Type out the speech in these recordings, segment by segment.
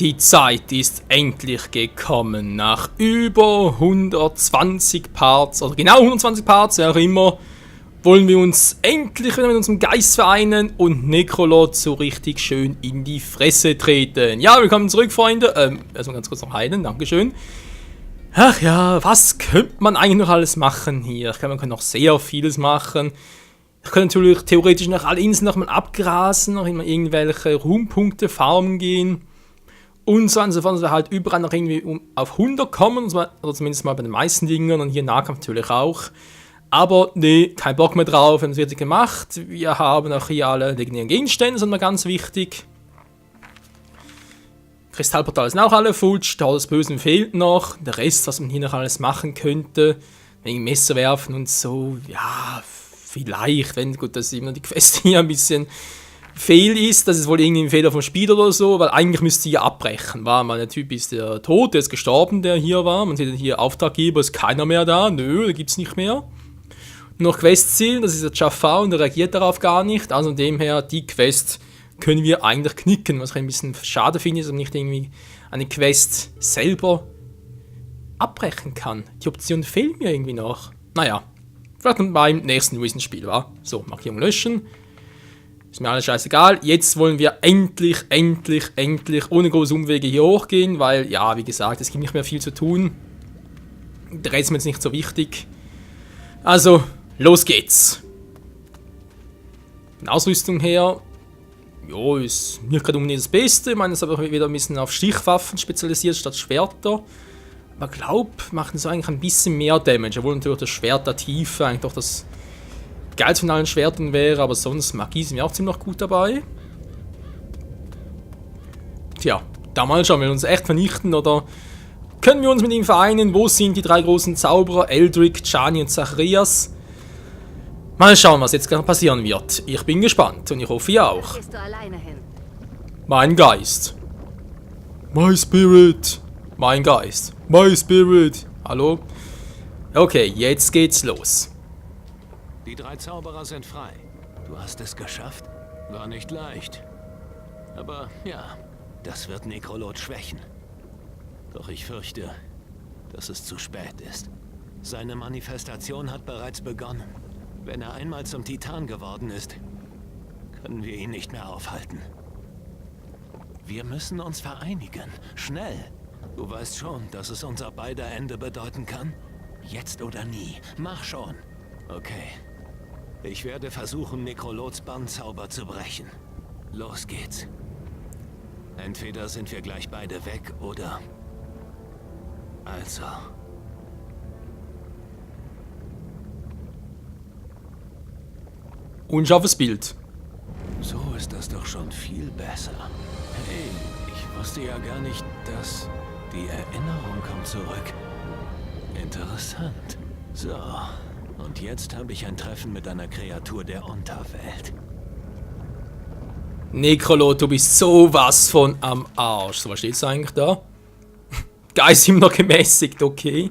Die Zeit ist endlich gekommen. Nach über 120 Parts, oder genau 120 Parts, wer auch immer, wollen wir uns endlich wieder mit unserem Geist vereinen und Necrolord so richtig schön in die Fresse treten. Ja, willkommen zurück, Freunde. Erstmal ganz kurz noch heilen, dankeschön. Ach ja, was könnte man eigentlich noch alles machen hier? Ich glaube, man kann noch sehr vieles machen. Ich kann natürlich theoretisch noch alle Inseln nochmal abgrasen, noch immer irgendwelche Ruhmpunkte farmen gehen. Und so insofern, dass wir halt überall noch irgendwie auf 100 kommen, oder zumindest mal bei den meisten Dingen und hier Nahkampf natürlich auch. Aber nee, kein Bock mehr drauf, wir haben es wirklich gemacht. Wir haben auch hier alle legendären Gegenstände, das ist immer ganz wichtig. Kristallportale sind auch alle futsch, Tor des Bösen fehlt noch. Der Rest, was man hier noch alles machen könnte, wegen Messer werfen und so, ja, vielleicht, wenn, gut, dass immer die Quest hier ein bisschen fail ist, das ist wohl irgendwie ein Fehler vom Spiel oder so, weil eigentlich müsste sie ja abbrechen, war mal der Typ ist der tot, der ist gestorben, der hier war, man sieht hier Auftraggeber, ist keiner mehr da, nö, da gibt's nicht mehr. Nur noch Questziel, das ist der Jafar und der reagiert darauf gar nicht, also von dem her, die Quest können wir eigentlich knicken, was ich ein bisschen schade finde, dass man nicht irgendwie eine Quest selber abbrechen kann. Die Option fehlt mir irgendwie noch. Naja, vielleicht beim nächsten Wii-Spiel, war. So, Markierung löschen. Ist mir alles scheißegal. Jetzt wollen wir endlich ohne große Umwege hier hochgehen, weil, ja, wie gesagt, es gibt nicht mehr viel zu tun. Der Rest ist mir jetzt nicht so wichtig. Also, los geht's. Von der Ausrüstung her, jo, ist nicht gerade unbedingt das Beste. Ich meine, es ist aber wieder ein bisschen auf Stichwaffen spezialisiert statt Schwerter. Aber ich glaube, machen sie eigentlich ein bisschen mehr Damage, obwohl natürlich das Schwert der Tiefe eigentlich doch das geilste von allen Schwertern wäre, aber sonst Magie sind wir auch ziemlich gut dabei. Tja, da mal schauen, wir uns echt vernichten oder können wir uns mit ihm vereinen? Wo sind die drei großen Zauberer? Eldrick, Chani und Zacharias? Mal schauen, was jetzt passieren wird. Ich bin gespannt und ich hoffe ihr auch. Gehst du alleine hin? Mein Geist. My Spirit. Mein Geist. My Spirit. Hallo? Okay, jetzt geht's los. Die drei Zauberer sind frei. Du hast es geschafft? War nicht leicht. Aber ja, das wird Necrolord schwächen. Doch ich fürchte, dass es zu spät ist. Seine Manifestation hat bereits begonnen. Wenn er einmal zum Titan geworden ist, können wir ihn nicht mehr aufhalten. Wir müssen uns vereinigen. Schnell. Du weißt schon, dass es unser beider Ende bedeuten kann? Jetzt oder nie. Mach schon. Okay. Ich werde versuchen, Necrolods Bannzauber zu brechen. Los geht's. Entweder sind wir gleich beide weg, oder... Also... Unscharfes Bild. So ist das doch schon viel besser. Hey, ich wusste ja gar nicht, dass... Die Erinnerung kommt zurück. Interessant. So, und jetzt habe ich ein Treffen mit einer Kreatur der Unterwelt. Necrolord, du bist sowas von am Arsch. So, was steht's eigentlich da? Geist immer noch gemäßigt, okay.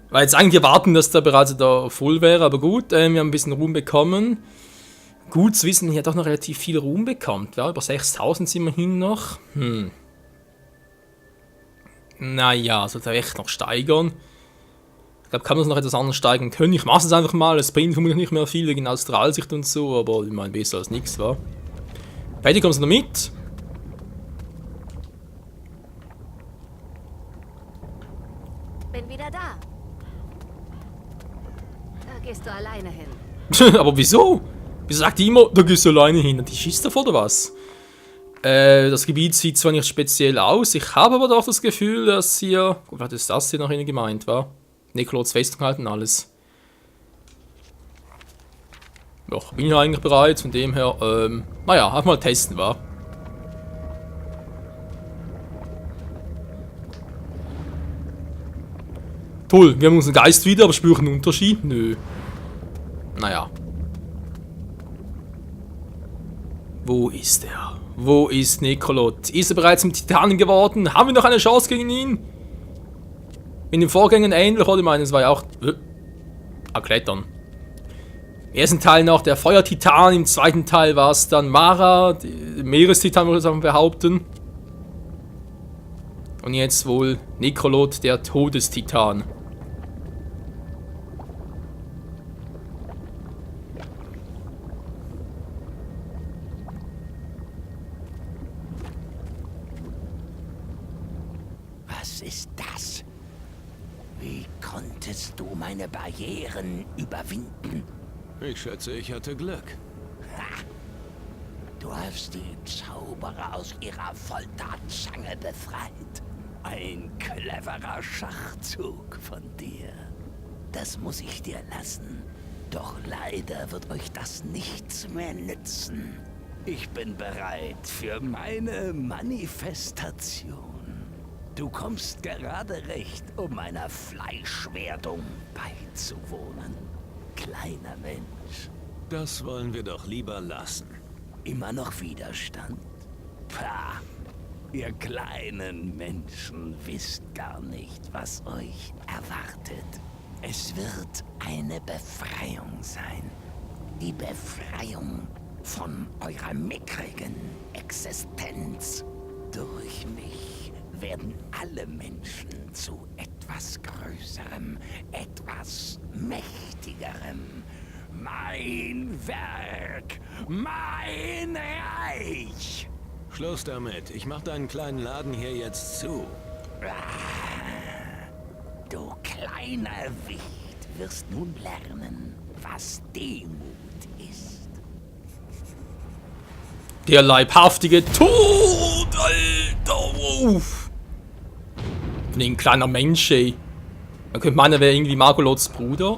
Weil jetzt eigentlich erwarten, dass der bereits da voll wäre, aber gut, wir haben ein bisschen Ruhm bekommen. Gut zu wissen, hier hat auch noch relativ viel Ruhm bekommen, ja, über 6000 sind wir hin noch. Naja, sollte er echt noch steigern. Ich glaube, kann man es noch etwas anderes steigern können. Ich mache es einfach mal, es bringt vermutlich nicht mehr viel wegen Astralsicht und so, aber ich meine, besser als nichts, wa? Patty, kommst du noch mit? Bin wieder da. Da gehst du alleine hin. Aber wieso? Wieso sagt die immer, da gehst du alleine hin? Die schießt davor oder was? Das Gebiet sieht zwar nicht speziell aus, ich habe aber doch das Gefühl, dass hier... Gut, was ist das hier noch gemeint, wa? Necrolods Festung halten alles. Ja, bin ich eigentlich bereit, von dem her, naja, einfach mal testen, wa? Toll, wir haben unseren Geist wieder, aber spüren einen Unterschied? Nö. Naja. Wo ist er? Wo ist Necrolord? Ist er bereits zum Titanen geworden? Haben wir noch eine Chance gegen ihn? In den Vorgängen ähnlich, oder? Ich meine, es war ja auch... Klettern. Im ersten Teil noch der Feuertitan, im zweiten Teil war es dann Mara, der Meerestitan, würde ich sagen, behaupten. Und jetzt wohl Nikolot, der Todestitan. Was ist das? Wie konntest du meine Barrieren überwinden? Ich schätze, ich hatte Glück. Ha! Du hast die Zauberer aus ihrer Folterzange befreit. Ein cleverer Schachzug von dir. Das muss ich dir lassen. Doch leider wird euch das nichts mehr nützen. Ich bin bereit für meine Manifestation. Du kommst gerade recht, um meiner Fleischwerdung beizuwohnen. Kleiner Mensch. Das wollen wir doch lieber lassen. Immer noch Widerstand? Pah! Ihr kleinen Menschen wisst gar nicht, was euch erwartet. Es wird eine Befreiung sein. Die Befreiung von eurer mickrigen Existenz. Durch mich werden alle Menschen zu etwas Größerem, etwas Mächtigerem. Mein Werk, mein Reich. Schluss damit. Ich mach deinen kleinen Laden hier jetzt zu. Du kleiner Wicht wirst nun lernen, was Demut ist. Der leibhaftige Tod, Alter, uff. Von ein kleiner Mensch, ey. Man könnte meinen, er wäre irgendwie Margolots Bruder.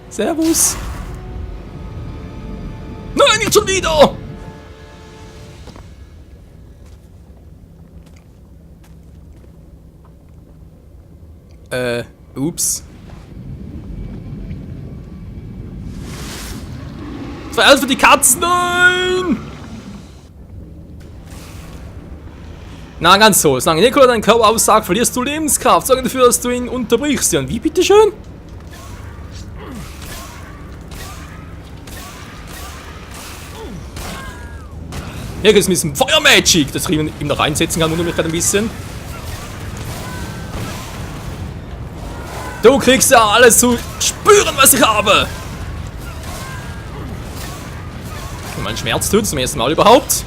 Servus. Nein, nicht schon wieder! Ups. 2 für die Katzen, nein! Na, ganz so. Solange Nikolot deinen Körper aussagt, verlierst du Lebenskraft. Sorge dafür, dass du ihn unterbrichst. Ja, und wie, bitteschön? Hier gibt es ein bisschen Feuermagic, das ich ihm da reinsetzen kann, wundert mich gerade ein bisschen. Du kriegst ja alles zu spüren, was ich habe. Mein Schmerz tut zum ersten Mal überhaupt.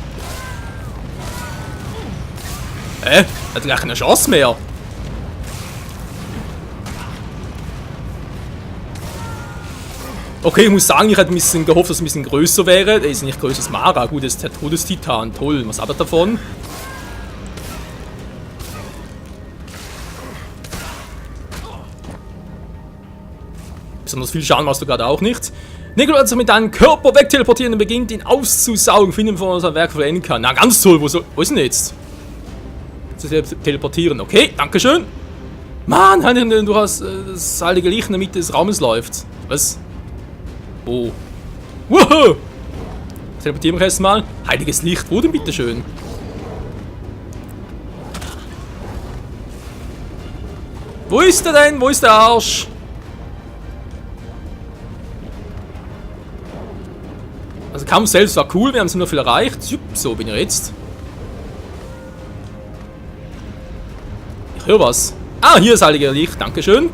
Hat gleich keine Chance mehr. Okay, ich muss sagen, ich hätte ein bisschen gehofft, dass es ein bisschen größer wäre. Der ist nicht größer als Mara. Gut, das ist der Todestitan. Toll, was hat er davon? Besonders viel Schaden machst du gerade auch nicht. Nikolot hat sich mit deinem Körper wegteleportieren und beginnt ihn auszusaugen. Finden, bevor er sein Werk vollenden kann. Na, ganz toll. Wo ist denn jetzt? Teleportieren. Okay, dankeschön. Mann, du hast das heilige Licht in der Mitte des Raumes läuft. Was? Oh. Wow! Teleportieren wir erstmal. Heiliges Licht, wo denn bitteschön? Wo ist er denn? Wo ist der Arsch? Also Kampf selbst war cool, wir haben es nur viel erreicht. So bin ich jetzt. Ich höre was. Ah, hier ist heiliges Licht, dankeschön.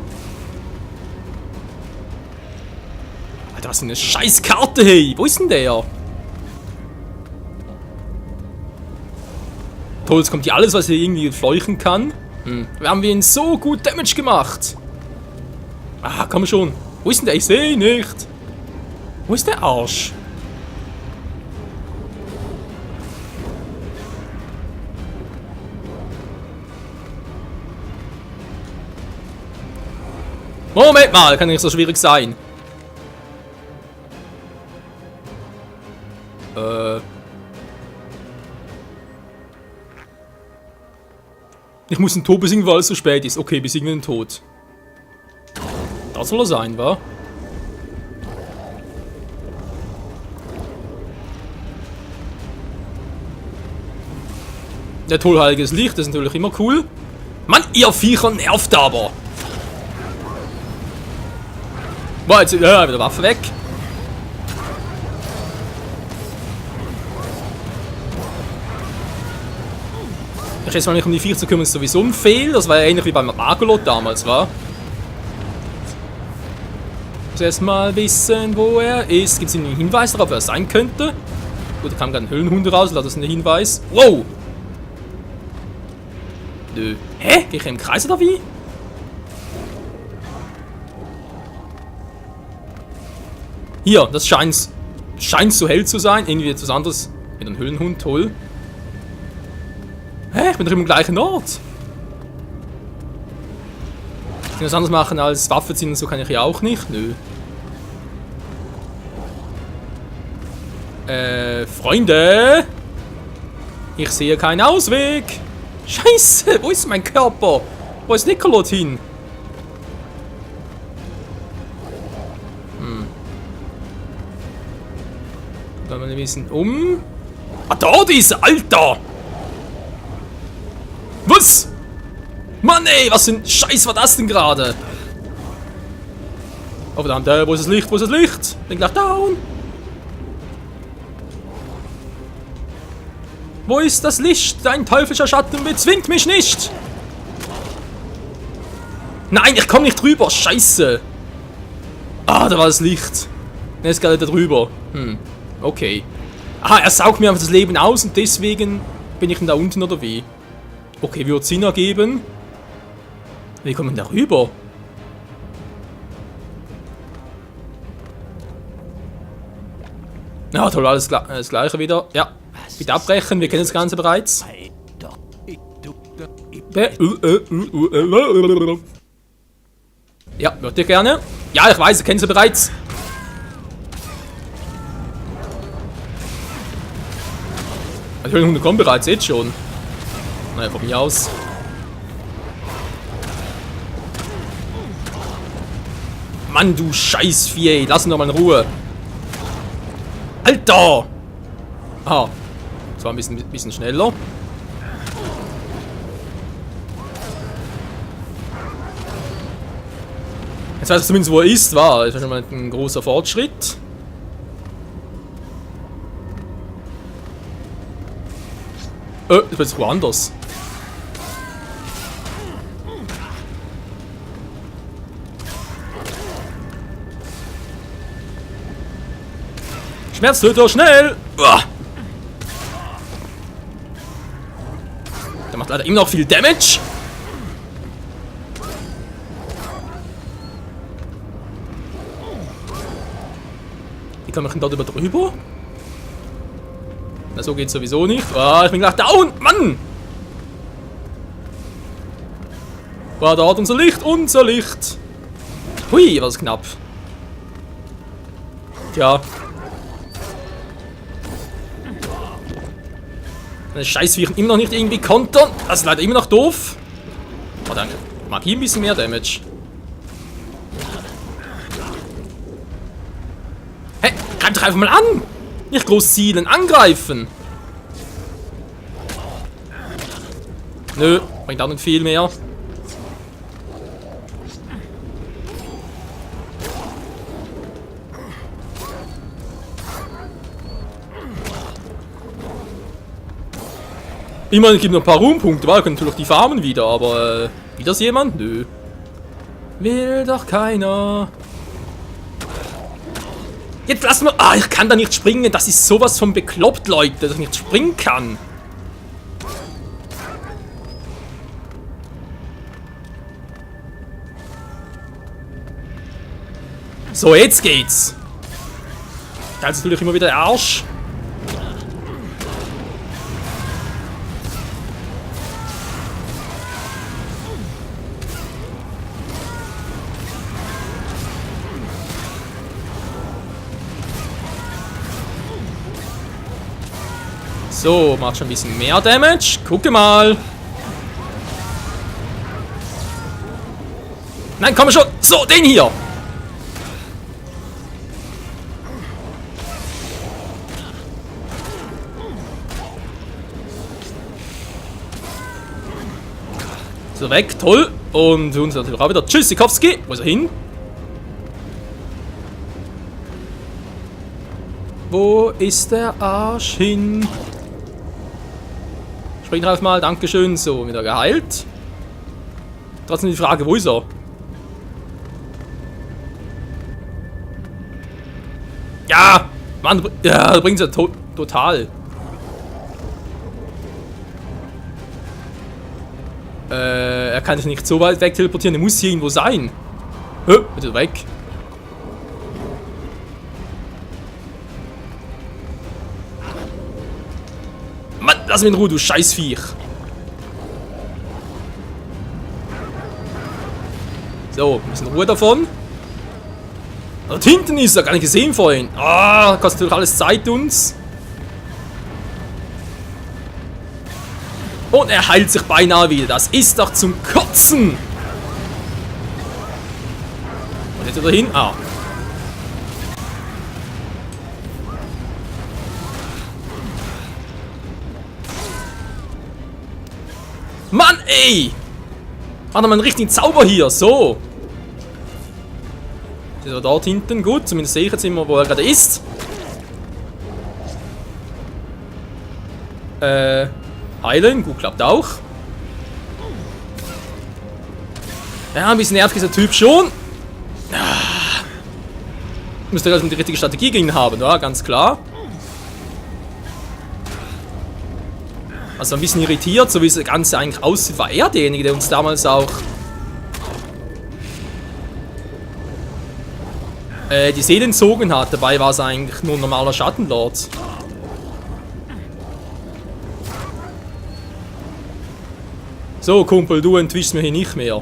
Was ist denn eine scheiß Karte, hey? Wo ist denn der? Toll, jetzt kommt hier alles, was hier irgendwie fleuchen kann. Wir haben ihn so gut Damage gemacht. Ah, komm schon. Wo ist denn der? Ich sehe ihn nicht. Wo ist der Arsch? Moment mal, kann nicht so schwierig sein. Ich muss den Tod besiegen, weil es so spät ist. Okay, besiegen wir den Tod. Da soll er sein, wa? Der tollheiliges Licht, das ist natürlich immer cool. Mann, ihr Viecher nervt aber. Boah, jetzt wieder Waffe weg. Ich schätze mal, mich um die Viecher zu kümmern, ist sowieso ein Fehl. Das war ja ähnlich wie beim Magolot damals, war. Ich muss erstmal wissen, wo er ist. Gibt es einen Hinweis darauf, wer er sein könnte? Gut, da kam gerade ein Höhlenhund raus, das ist ein Hinweis. Wow! Nö. Hä? Geh ich im Kreis oder wie? Hier, das scheint so hell zu sein. Irgendwie etwas anderes mit einem Höhlenhund, toll. Hä? Ich bin doch immer am gleichen Ort. Kann ich was anderes machen als Waffe ziehen und so kann ich ja auch nicht. Nö. Freunde! Ich sehe keinen Ausweg! Scheiße! Wo ist mein Körper? Wo ist Nikolot hin? Dann mal ein bisschen um. Ah, dort ist er, Alter! Was? Mann ey, was für ein Scheiß war das denn gerade? Oh verdammt, wo ist das Licht? Wo ist das Licht? Bin gleich down! Wo ist das Licht? Dein teuflischer Schatten bezwingt mich nicht! Nein, ich komme nicht drüber! Scheiße! Ah, da war das Licht. Ne, ist gerade da drüber. Okay. Aha, er saugt mir einfach das Leben aus und deswegen bin ich denn da unten oder wie? Okay, würde Sinn ergeben. Wie kommen wir da rüber? Ja, toll, alles das gleiche wieder. Ja, bitte abbrechen, wir kennen das Ganze bereits. Ja, würdet ihr gerne? Ja, ich weiß, ihr kennt sie bereits. Die Höhlenhunde kommen bereits, jetzt schon. Naja, von mir aus. Mann, du Scheißvieh, ey. Lass ihn doch mal in Ruhe. Alter! Ah, das war ein bisschen schneller. Jetzt weiß ich zumindest, wo er ist, war. Das war schon mal ein großer Fortschritt. Das ist jetzt woanders. Schmerztöter, schnell! Uah. Der macht leider immer noch viel Damage. Wie kann man denn dort über drüber? Na, so geht's sowieso nicht. Ah, ich bin gleich down! Mann! War dort unser Licht? Unser Licht! Hui, war das knapp. Tja. Das Scheißviech immer noch nicht irgendwie kontern. Das ist leider immer noch doof. Oh, danke. Magie ein bisschen mehr Damage. Hä? Greif doch einfach mal an! Nicht groß zielen, angreifen! Nö, bringt auch nicht viel mehr. Immerhin gibt noch ein paar Ruhmpunkte, weil wir können natürlich die farmen wieder, aber will das jemand? Nö. Will doch keiner. Jetzt lass mal. Ah, ich kann da nicht springen. Das ist sowas von bekloppt, Leute, dass ich nicht springen kann. So, jetzt geht's. Da ist natürlich immer wieder der Arsch. So, macht schon ein bisschen mehr Damage. Gucke mal. Nein, komm schon. So, den hier. So, weg. Toll. Und uns natürlich auch wieder. Tschüss, Sikowski. Wo ist er hin? Wo ist der Arsch hin? Spring drauf mal, dankeschön. So, wieder geheilt. Trotzdem die Frage, wo ist er? Ja! Mann, ja, bringt es ja total. Er kann sich nicht so weit weg teleportieren, er muss hier irgendwo sein. Bitte weg. Mann, lass mich in Ruhe, du Scheißviech. So, ein bisschen Ruhe davon. Dort hinten ist er, gar nicht gesehen vorhin. Ah, kostet natürlich alles Zeit uns. Und er heilt sich beinahe wieder. Das ist doch zum Kotzen. Und jetzt wieder hin. Ah. Mann, ey! Hat er mal einen richtigen Zauber hier. So. Ist er dort hinten? Gut, zumindest sehe ich jetzt immer, wo er gerade ist. Heilen, gut, klappt auch. Ja, ein bisschen nervig ist der Typ schon. Müsste also die richtige Strategie gegen ihn haben, ja, ganz klar. Also ein bisschen irritiert, so wie das Ganze eigentlich aussieht, war er derjenige, der uns damals auch die Seele entzogen hat. Dabei war es eigentlich nur ein normaler Schattenlord. So, Kumpel, du entwischst mir hier nicht mehr.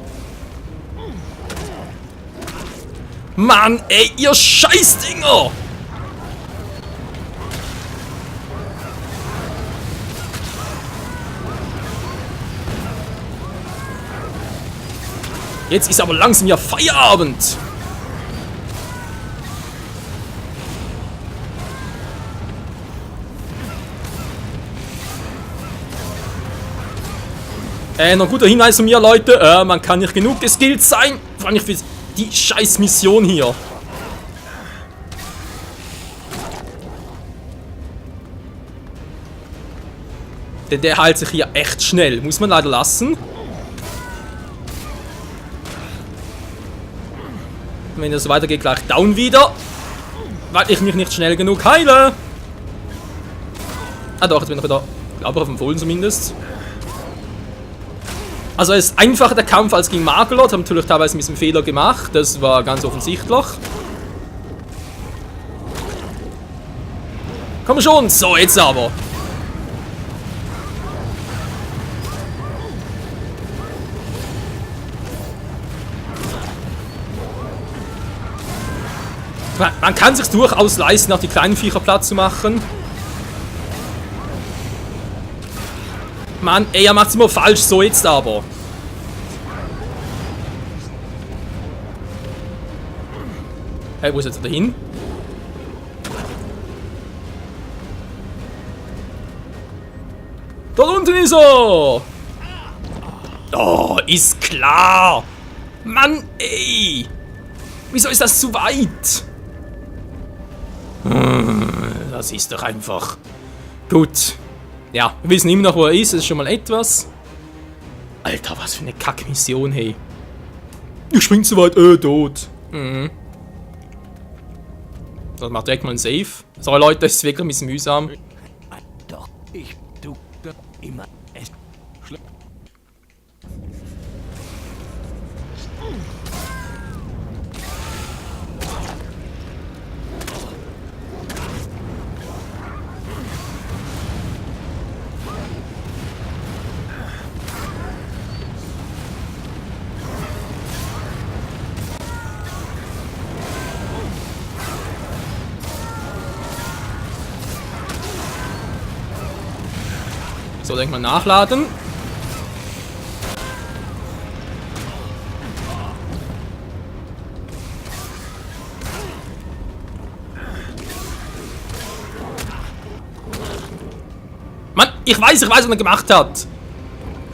Mann, ey, ihr Scheißdinger! Jetzt ist aber langsam ja Feierabend. Noch ein guter Hinweis von mir, Leute. Man kann nicht genug geskillt sein. Vor allem für die scheiß Mission hier. Denn der heilt sich hier echt schnell. Muss man leider lassen. Wenn das so weitergeht, gleich down wieder. Weil ich mich nicht schnell genug heile. Ah doch, jetzt bin ich wieder, glaube ich, auf dem Fohlen zumindest. Also es ist einfacher der Kampf als gegen Magelot. Haben natürlich teilweise ein bisschen Fehler gemacht. Das war ganz offensichtlich. Komm schon. So, jetzt aber. Man kann sich durchaus leisten, auch die kleinen Viecher platt zu machen. Mann, ey, er macht's immer falsch, so jetzt aber. Hey, wo ist jetzt wieder hin? Dort unten ist er! Oh, ist klar! Mann, ey! Wieso ist das zu weit? Das ist doch einfach... Gut. Ja, wir wissen immer noch, wo er ist. Das ist schon mal etwas. Alter, was für eine Kackmission, hey. Ich spring zu weit, tot. Mhm. So, mach direkt mal ein Save. Sorry, Leute, das ist wirklich ein bisschen mühsam. Doch, du immer es. So, denk mal nachladen. Mann, ich weiß, was er gemacht hat.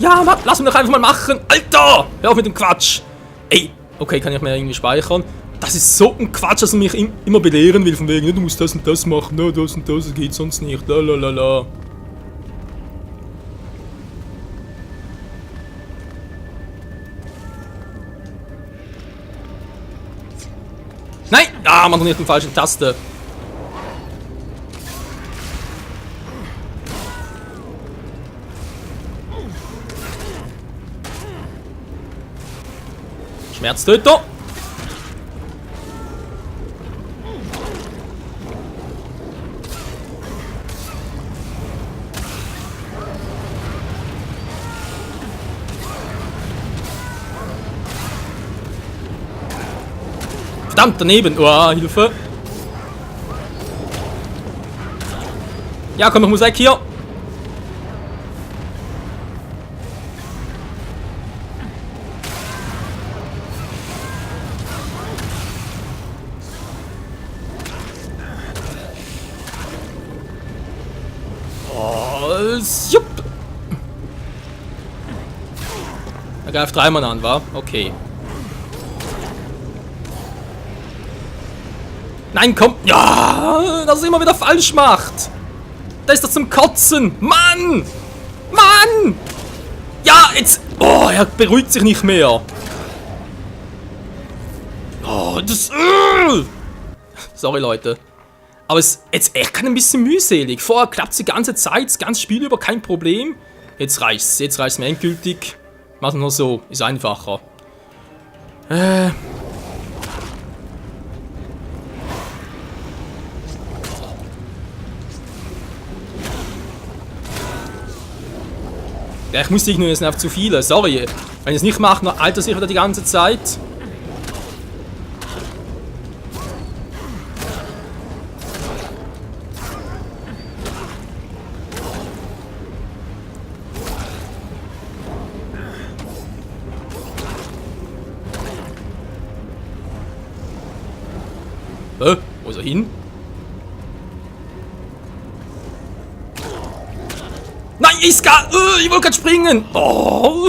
Ja, Mann, lass mich doch einfach mal machen. Alter, hör auf mit dem Quatsch. Ey, okay, kann ich mir irgendwie speichern. Das ist so ein Quatsch, dass er mich immer belehren will, von wegen, du musst das und das machen, no, das und das geht sonst nicht, lalalala. Nein! Ah, man drückt den falschen Taste. Schmerztöter. Verdammt, daneben. Oh, Hilfe. Ja, komm, ich muss weg hier. Oh, jupp. Er greift dreimal an, wa? Okay. Nein, komm! Ja, dass er immer wieder falsch macht! Da ist er zum Kotzen! Mann! Mann! Ja, jetzt... Oh, er beruhigt sich nicht mehr. Oh, das... Sorry, Leute. Aber es ist jetzt echt ein bisschen mühselig. Vorher klappt es die ganze Zeit, das ganze Spiel über, kein Problem. Jetzt reicht's. Jetzt reicht's mir endgültig. Machen wir so, ist einfacher. Ja, ich muss dich nur, es sind einfach zu viele, sorry. Wenn ich es nicht mache, dann altert sich wieder die ganze Zeit. Wo ist er hin? Nein, Iska! Ich wollte gerade springen! Oh!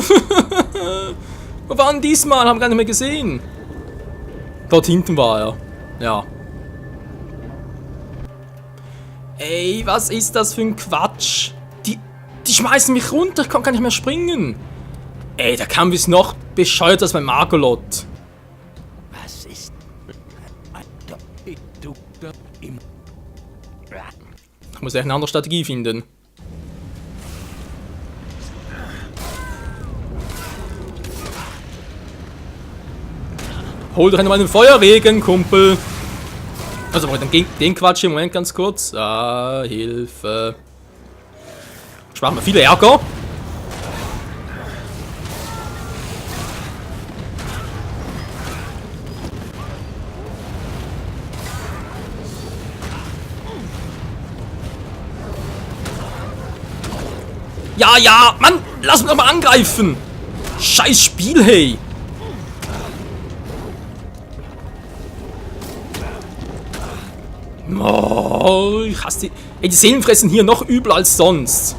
Wo war denn diesmal? Haben wir gar nicht mehr gesehen. Dort hinten war er. Ja. Ey, was ist das für ein Quatsch? Die schmeißen mich runter, ich kann gar nicht mehr springen. Ey, der Kampf ist noch bescheuert als beim Margolot. Was ist... Ich muss echt eine andere Strategie finden. Hol doch einmal einen Feuerregen, Kumpel. Also, dann den Quatsch im Moment ganz kurz. Ah, Hilfe. Sparen wir viel Ärger. Ja, ja, Mann, lass mich doch mal angreifen. Scheiß Spiel, hey. Oh, ich hasse die... Ey, die Seelen fressen hier noch übler als sonst.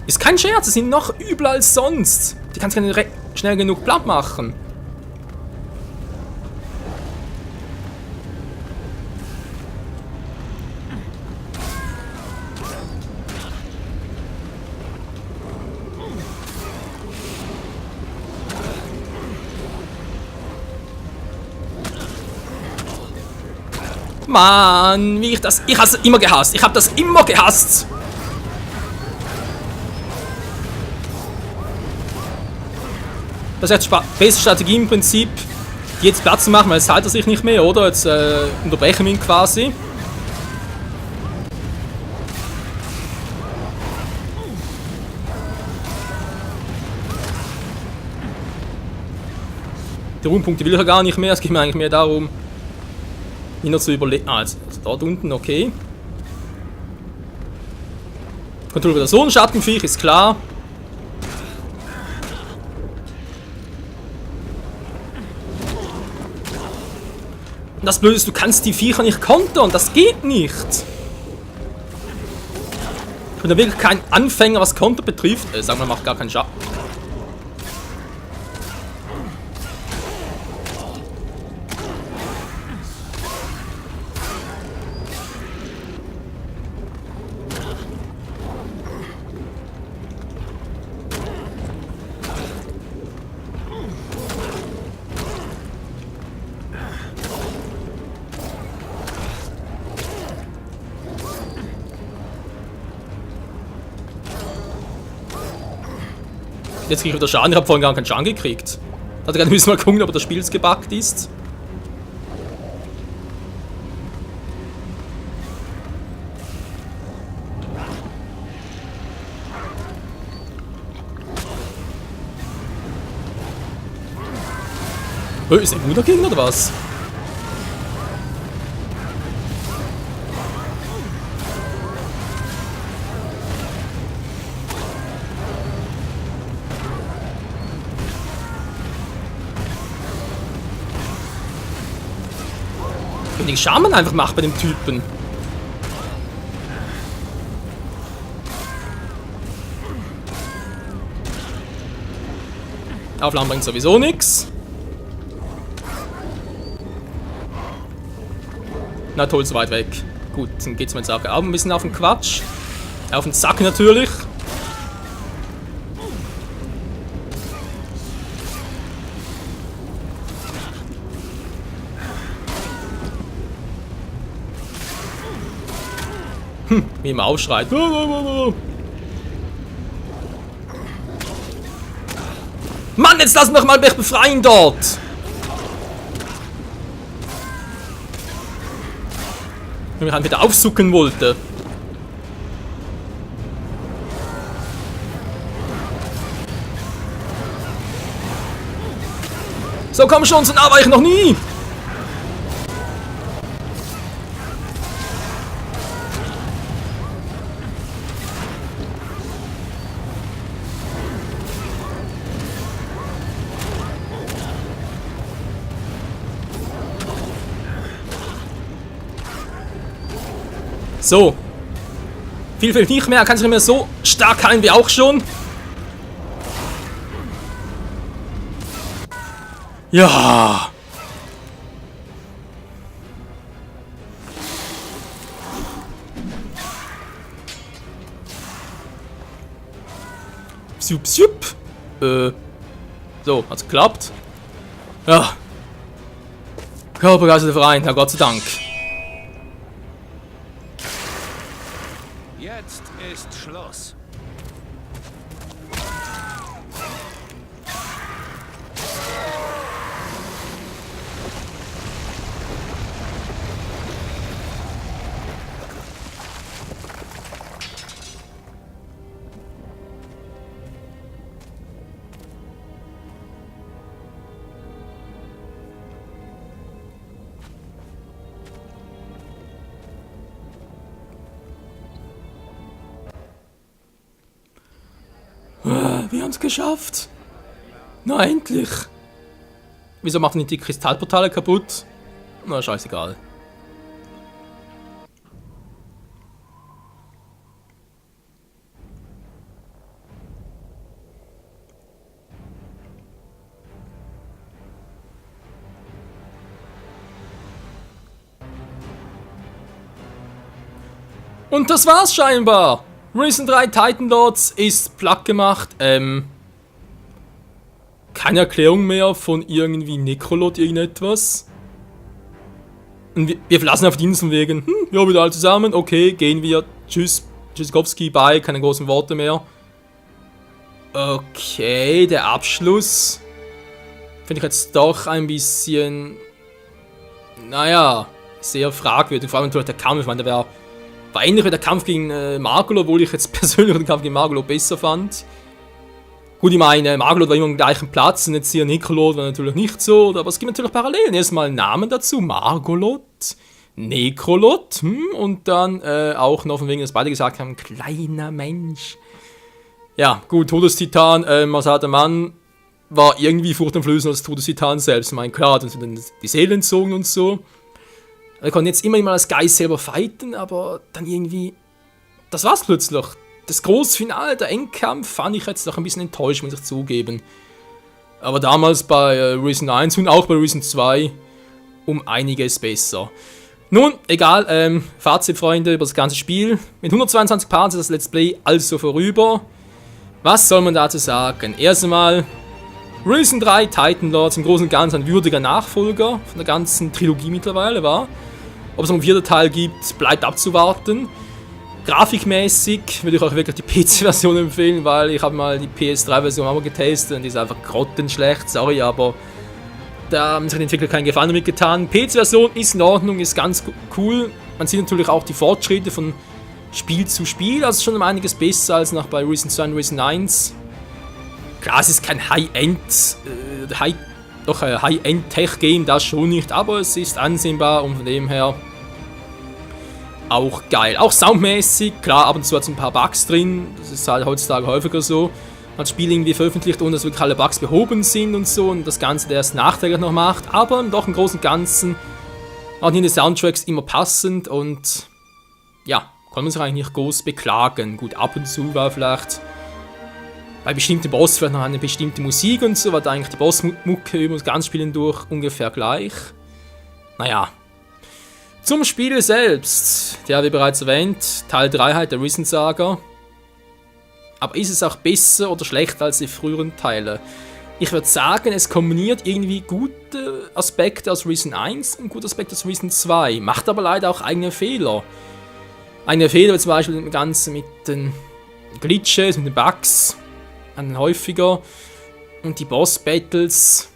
Ist kein Scherz, sie sind noch übler als sonst. Die kannst du nicht schnell genug platt machen. Mann, wie ich das... Ich habe es immer gehasst. Ich habe das immer gehasst. Das ist jetzt die beste Strategie im Prinzip, die jetzt Platz zu machen, weil es zahlt er sich nicht mehr, oder? Jetzt unterbrechen wir ihn quasi. Die Ruhmpunkte will ich ja gar nicht mehr. Es geht mir eigentlich mehr darum, ihn noch zu überleben. Ah, also dort unten, okay. Kontrolle über so ein Schattenviech, ist klar. Und das Blöde ist, du kannst die Viecher nicht kontern. Das geht nicht. Ich bin da wirklich kein Anfänger, was Konter betrifft. Sagen wir, macht gar keinen Schaden. Jetzt kriege ich wieder Schaden. Ich habe vorhin gar keinen Schaden gekriegt. Da müssen wir mal gucken, ob das Spiel gebuggt ist. Ist er gut dagegen oder was? Wenn den Schaman einfach macht bei dem Typen. Aufladen bringt sowieso nichts. Na toll, so weit weg. Gut, dann geht's mir jetzt auch ein bisschen auf den Quatsch. Auf den Sack natürlich. Wie immer aufschreit. Mann, jetzt lass mich mal mich befreien dort! Wenn ich einen wieder aufsucken wollte. So, komm schon, so nah war ich noch nie! So. Viel fehlt nicht mehr. Er kann sich nicht mehr so stark heilen wie auch schon. Ja. Sup, sup. So, hat's geklappt. Ja. Körpergeist der Verein, ja Gott sei Dank. Jetzt ist Schluss. Wir haben es geschafft. Na, endlich. Wieso machen die Kristallportale kaputt? Na, scheißegal. Und das war's scheinbar. Risen 3 Titan Lords ist platt gemacht. Keine Erklärung mehr von irgendwie Necrolord irgendetwas. Und wir verlassen auf die Insel wegen, ja, wieder alle zusammen, okay, gehen wir. Tschüss, Tschüssikowski, bye, keine großen Worte mehr. Okay, der Abschluss finde ich jetzt doch ein bisschen, naja, sehr fragwürdig. Vor allem natürlich der Kampf, ich meine, der war ähnlich wie der Kampf gegen Margolo, obwohl ich jetzt persönlich den Kampf gegen Margolo besser fand. Gut, ich meine, Margolo war immer am gleichen Platz und jetzt hier Necrolord war natürlich nicht so, aber es gibt natürlich Parallelen. Erstmal Namen dazu, Margolod, Necrolord, und dann auch noch von wegen, dass beide gesagt haben, kleiner Mensch. Ja, gut, Todestitan, Masada Mann war irgendwie furchteinflößender als Todestitan selbst. Ich meine, klar, dann sind die Seelen entzogen und so. Er konnte jetzt immer mal als Geist selber fighten, aber dann irgendwie, das war's plötzlich. Das große Finale, der Endkampf, fand ich jetzt noch ein bisschen enttäuscht, muss ich zugeben. Aber damals bei Risen 1 und auch bei Risen 2 um einiges besser. Nun, egal, Fazit, Freunde, über das ganze Spiel. Mit 122 Parts ist das Let's Play also vorüber. Was soll man dazu sagen? Erst einmal, Risen 3 Titan Lords im Großen und Ganzen ein würdiger Nachfolger von der ganzen Trilogie mittlerweile war. Ob es noch einen vierten Teil gibt, bleibt abzuwarten. Grafikmäßig würde ich euch wirklich die PC-Version empfehlen, weil ich habe mal die PS3-Version auch mal getestet und die ist einfach grottenschlecht, sorry, aber da haben sich die Entwickler keinen Gefallen damit getan. PC-Version ist in Ordnung, ist ganz cool. Man sieht natürlich auch die Fortschritte von Spiel zu Spiel, also schon um einiges besser als noch bei Risen 2 und Risen 1. Klar, es ist kein High-End-Tech-Game, das schon nicht, aber es ist ansehnbar und von dem her auch geil. Auch soundmäßig, klar, ab und zu hat es ein paar Bugs drin, das ist halt heutzutage häufiger so. Man hat das Spiel irgendwie veröffentlicht, ohne dass wirklich alle Bugs behoben sind und so und das Ganze erst nachträglich noch macht, aber doch im Großen und Ganzen waren hier die Soundtracks immer passend und ja, kann man sich eigentlich nicht groß beklagen. Gut, ab und zu war vielleicht bei bestimmten Boss vielleicht noch eine bestimmte Musik und so, war da eigentlich die Bossmucke über das ganze Spiel hindurch ungefähr gleich. Naja. Zum Spiel selbst. Ja, wie bereits erwähnt, Teil 3 halt der Risen-Saga. Aber ist es auch besser oder schlechter als die früheren Teile? Ich würde sagen, es kombiniert irgendwie gute Aspekte aus Risen 1 und gute Aspekte aus Risen 2. Macht aber leider auch eigene Fehler. Eigene Fehler, wie zum Beispiel das Ganze mit den Glitches, mit den Bugs, häufiger. Und die Boss-Battles,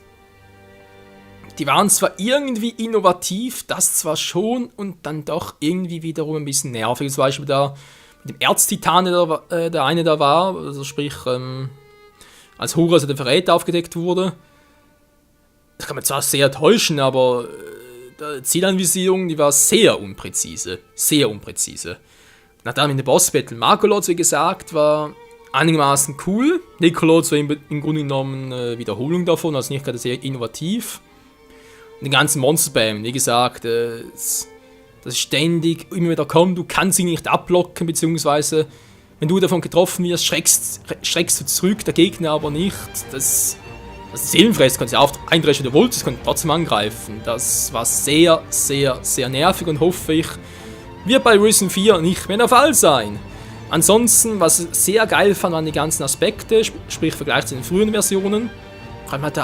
die waren zwar irgendwie innovativ, das zwar schon, und dann doch irgendwie wiederum ein bisschen nervig. Zum Beispiel da mit dem Erztitan, der eine da war, also sprich, als Horus der Verräter aufgedeckt wurde. Das kann man zwar sehr täuschen, aber die Zielanvisierung, die war sehr unpräzise. Sehr unpräzise. Nachdem in der Boss-Battle Magolotz, wie gesagt, war einigermaßen cool. Nekrolotz war im Grunde genommen Wiederholung davon, also nicht gerade sehr innovativ. Und den ganzen Monster-Bam, wie gesagt, das ist ständig immer wieder kommen, du kannst ihn nicht abblocken, beziehungsweise wenn du davon getroffen wirst, schreckst du zurück, der Gegner aber nicht. Das ist Seelenfress, kannst du eindreschen, du wolltest, kannst trotzdem angreifen. Das war sehr, sehr, sehr nervig und hoffe ich, wird bei Risen 4 nicht mehr der Fall sein. Ansonsten, was ich sehr geil fand, waren die ganzen Aspekte, sprich im Vergleich zu den frühen Versionen. Vor allem hat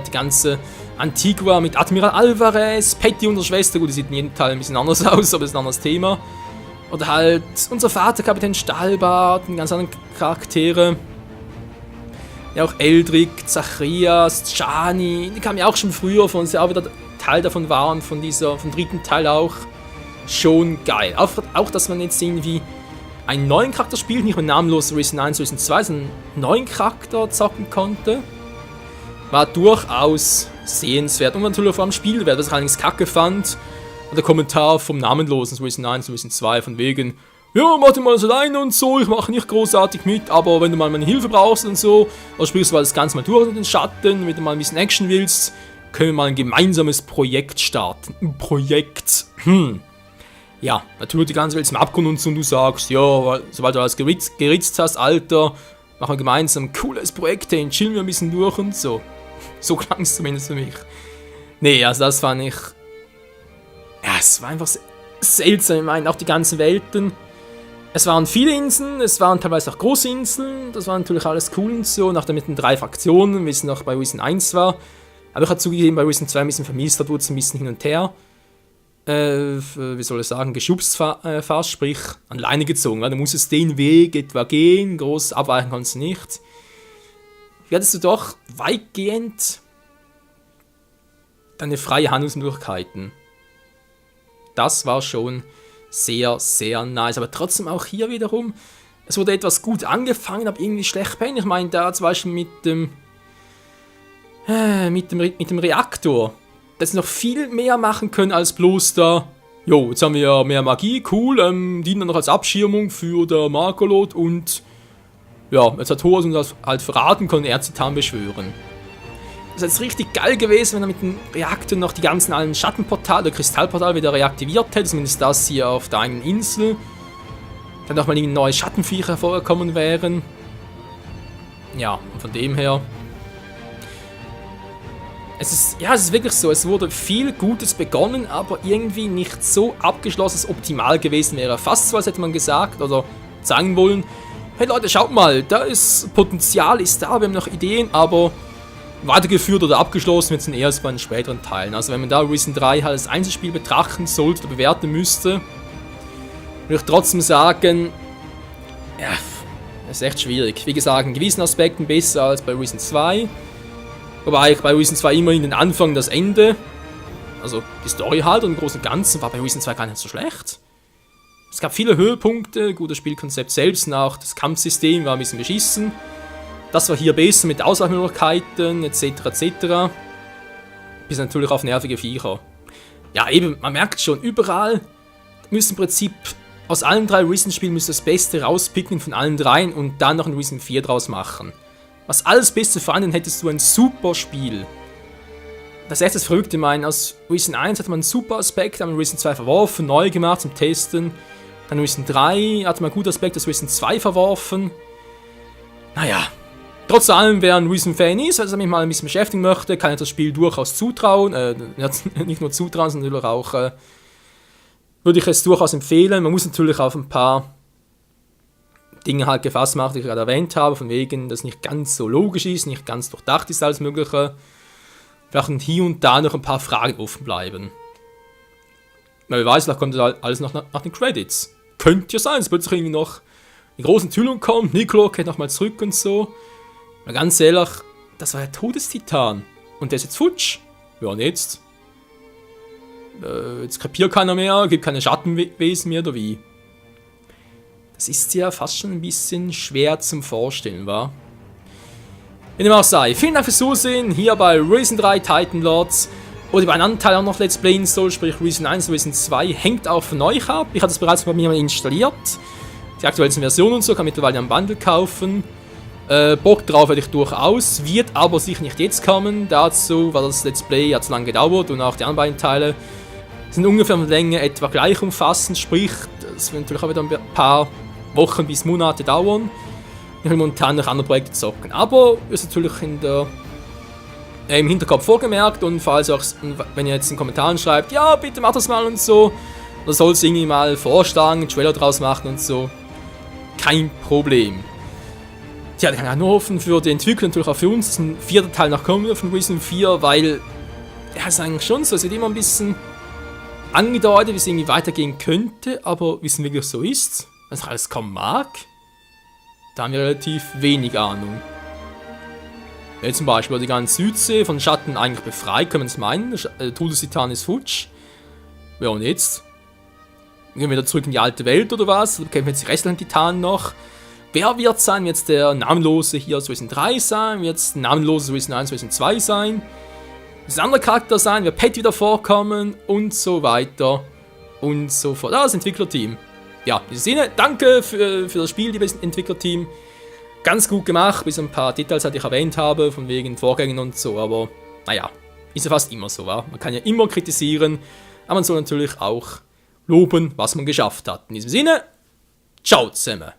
die ganze Antigua mit Admiral Alvarez, Patty und der Schwester, gut, die sieht in jedem Teil ein bisschen anders aus, aber das ist ein anderes Thema. Oder halt unser Vater, Kapitän Stahlbart und ganz anderen Charaktere. Ja, auch Eldrick, Zacharias, Jani, die kamen ja auch schon früher von uns, ja auch wieder Teil davon waren, vom dritten Teil auch. Schon geil. Auch, dass man jetzt irgendwie einen neuen Charakter spielt, nicht mehr namenlos Risen 1, Risen 2, sondern einen neuen Charakter zocken konnte. War durchaus sehenswert und natürlich vor allem Spielwert, was ich allerdings kacke fand. Und der Kommentar vom namenlosen Risen 1 und Risen 2 von wegen, ja, mach dir mal das alleine und so, ich mache nicht großartig mit, aber wenn du mal meine Hilfe brauchst und so, oder spielst du mal das Ganze mal durch in den Schatten, wenn du mal ein bisschen Action willst, können wir mal ein gemeinsames Projekt starten. Ein Projekt. Ja, natürlich die ganze Welt zum Abgrund und so, und du sagst, ja, sobald du alles geritzt hast, Alter, machen wir gemeinsam ein cooles Projekt, den chillen wir ein bisschen durch und so. So klang es zumindest für mich. Nee, also das fand ich... Ja, es war einfach seltsam, ich meine, auch die ganzen Welten. Es waren viele Inseln, es waren teilweise auch große Inseln, das war natürlich alles cool und so, nachdem mit den 3 Fraktionen, wie es noch bei Risen 1 war. Aber ich habe zugegeben, bei Risen 2 ein bisschen vermisst, da wurde es ein bisschen hin und her. Wie soll ich sagen, geschubst fast, sprich an Leine gezogen. Du musstest den Weg etwa gehen, groß abweichen kannst du nicht. Hier hattest du doch weitgehend deine freie Handlungsmöglichkeiten. Das war schon sehr, sehr nice. Aber trotzdem auch hier wiederum, es wurde etwas gut angefangen, aber irgendwie schlecht beendet. Ich meine, da zum Beispiel mit dem Reaktor. Dass sie noch viel mehr machen können als bloß da, jo, jetzt haben wir ja mehr Magie, cool, dienen dann noch als Abschirmung für der Magolot und ja, jetzt hat Horus uns das halt verraten, konnte Erztitan beschwören. Das ist jetzt richtig geil gewesen, wenn er mit dem Reaktor noch die ganzen alten Schattenportale, oder Kristallportale wieder reaktiviert hätte, zumindest das hier auf der einen Insel. Dann noch mal neue Schattenviecher hervorgekommen wären. Ja, und von dem her... Es ist wirklich so, es wurde viel Gutes begonnen, aber irgendwie nicht so abgeschlossen, dass es optimal gewesen wäre. Fast so, als hätte man gesagt oder sagen wollen, hey Leute, schaut mal, da ist Potenzial, ist da, wir haben noch Ideen, aber weitergeführt oder abgeschlossen wird es dann erst bei den späteren Teilen. Also wenn man da Risen 3 halt als Einzelspiel betrachten sollte oder bewerten müsste, würde ich trotzdem sagen, ja, das ist echt schwierig. Wie gesagt, in gewissen Aspekten besser als bei Risen 2. Wobei ich bei Risen 2 immerhin den Anfang und das Ende, also die Story halt und im Großen und Ganzen, war bei Risen 2 gar nicht so schlecht. Es gab viele Höhepunkte, gutes Spielkonzept selbst und auch das Kampfsystem war ein bisschen beschissen. Das war hier besser mit Ausweichmöglichkeiten etc. etc. Bis natürlich auf nervige Viecher. Ja eben, man merkt schon, überall müssen im Prinzip aus allen 3 Risen-Spielen das Beste rauspicken von allen 3 und dann noch ein Risen 4 draus machen. Was alles Beste vorhanden, hättest du ein super Spiel. Das erste ist verrückt, ich meine, aus Risen 1 hatte man einen super Aspekt, haben Risen 2 verworfen, neu gemacht zum Testen. Dann Risen 3 hatte man einen guten Aspekt aus Risen 2 verworfen. Naja, trotz allem, wer ein Risen-Fan ist, also mich mal ein bisschen beschäftigen möchte, kann ich das Spiel durchaus zutrauen. Nicht nur zutrauen, sondern natürlich auch, würde ich es durchaus empfehlen. Man muss natürlich auf ein paar Dinge halt gefasst machen, die ich gerade erwähnt habe, von wegen, dass nicht ganz so logisch ist, nicht ganz durchdacht ist, alles Mögliche. Vielleicht hier und da noch ein paar Fragen offen bleiben. Wer weiß, vielleicht kommt das alles noch nach den Credits. Könnte ja sein, dass plötzlich irgendwie noch eine große Enthüllung kommt, Nicolo kehrt nochmal zurück und so. Aber ganz ehrlich, das war der Todestitan. Und der ist jetzt futsch. Ja, und jetzt? Jetzt kapiert keiner mehr, gibt keine Schattenwesen mehr, oder wie? Das ist ja fast schon ein bisschen schwer zum Vorstellen, wa? Wie dem auch sei, vielen Dank fürs Zusehen, hier bei Risen 3 Titan Lords. Oder bei einem anderen Teil auch noch Let's Playen soll, sprich Risen 1 und Risen 2, hängt auch von euch ab. Ich hatte es bereits bei mir mal installiert. Die aktuellsten Versionen und so, kann mittlerweile einen Bundle kaufen. Bock drauf hätte ich durchaus, wird aber sicher nicht jetzt kommen. Dazu war das Let's Play ja zu lange gedauert und auch die anderen beiden Teile sind ungefähr von der Länge etwa gleich umfassend, sprich, das wird natürlich auch wieder ein paar Wochen bis Monate dauern. Ich will momentan noch andere Projekte zocken, aber ist natürlich im Hinterkopf vorgemerkt und falls auch, wenn ihr jetzt in den Kommentaren schreibt, ja bitte macht das mal und so, oder soll es irgendwie mal vorschlagen, einen Trailer draus machen und so, kein Problem. Tja, ich kann ja nur hoffen für die Entwickler, natürlich auch für uns, dass ein 4. Teil noch kommen wird von Risen 4, weil, ja, ist eigentlich schon so, es wird immer ein bisschen angedeutet, wie es irgendwie weitergehen könnte, aber wie es wirklich so ist, wenn es alles kommen mag, da haben wir relativ wenig Ahnung. Wenn zum Beispiel die ganze Südsee von Schatten eigentlich befreit, können wir es meinen, der Todestitan ist futsch. Ja, und jetzt? Gehen wir wieder zurück in die alte Welt oder was? Oder kämpfen jetzt die restlichen Titanen noch? Wer wird sein? Wird es der Namenlose hier aus Risen 3 sein? Wird es der Namenlose Risen 1, Risen 2 sein? Wird es ein anderer Charakter sein? Wird Pet wieder vorkommen? Und so weiter. Und so fort. Das Entwicklerteam. Ja, in diesem Sinne, danke für das Spiel, liebes Entwicklerteam. Ganz gut gemacht, bis ein paar Details, die ich erwähnt habe, von wegen Vorgängen und so, aber naja, ist ja fast immer so, wa? Man kann ja immer kritisieren, aber man soll natürlich auch loben, was man geschafft hat. In diesem Sinne, ciao zusammen.